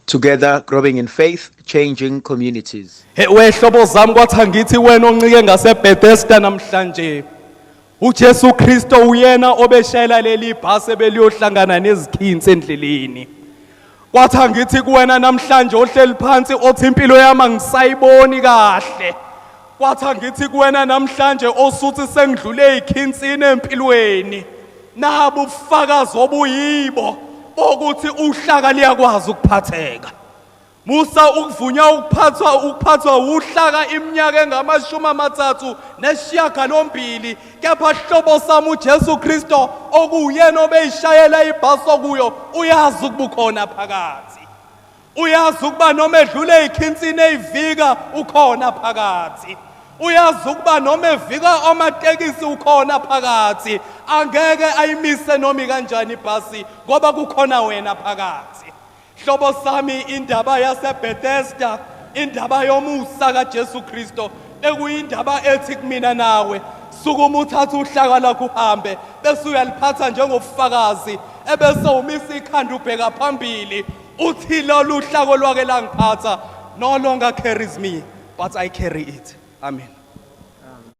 Together, growing in faith, changing communities. He wehlobo zami, kwathi ngithi wena oncike ngaseBethesda namhlanje, uJesu Kristo uyena obeshayela leli bhasi ebeliyohlangana nezikhinsi endleleni. Kwathi ngithi kuwena namhlanje ohleli phansi othi impilo yami angisayiboni kahle. Kwathi ngithi kuwena namhlanje osuthi sengidlule ezikhinsini empilweni. Nabu ubufakazi obuyibo bokuthi uhlaka liyakwazi ukuphatheka. Musa ukuvunya ukuphathwa uhlaka iminyaka engamashumi amathathu nesishiyagalombili, kepha hlobo sami, uJesu Kristo okuyena obeyishayela ibhasi kuyo uyazi ukuba ukhona phakathi. Uyazi ukuba noma edlule ezikhinsini eyivika ukhona phakathi. Uyazi ukuba noma evika amatekisi ukhona phakathi. Angeke ayimise noma kanjani ibhasi ngoba kukhona wena phakathi. Hlobo sami, indaba yaseBethesda, indaba yomusa kaJesu Kristo, ekuyindaba ethi kumina nawe, sukuma uthathe uhlaka lakho uhambe, bese uyaliphatha njengofakazi, ebese umisa ikhanda ubheka phambili, uthi lolu hlako lwake langiphatha no longer carries me, but I carry it. Amen.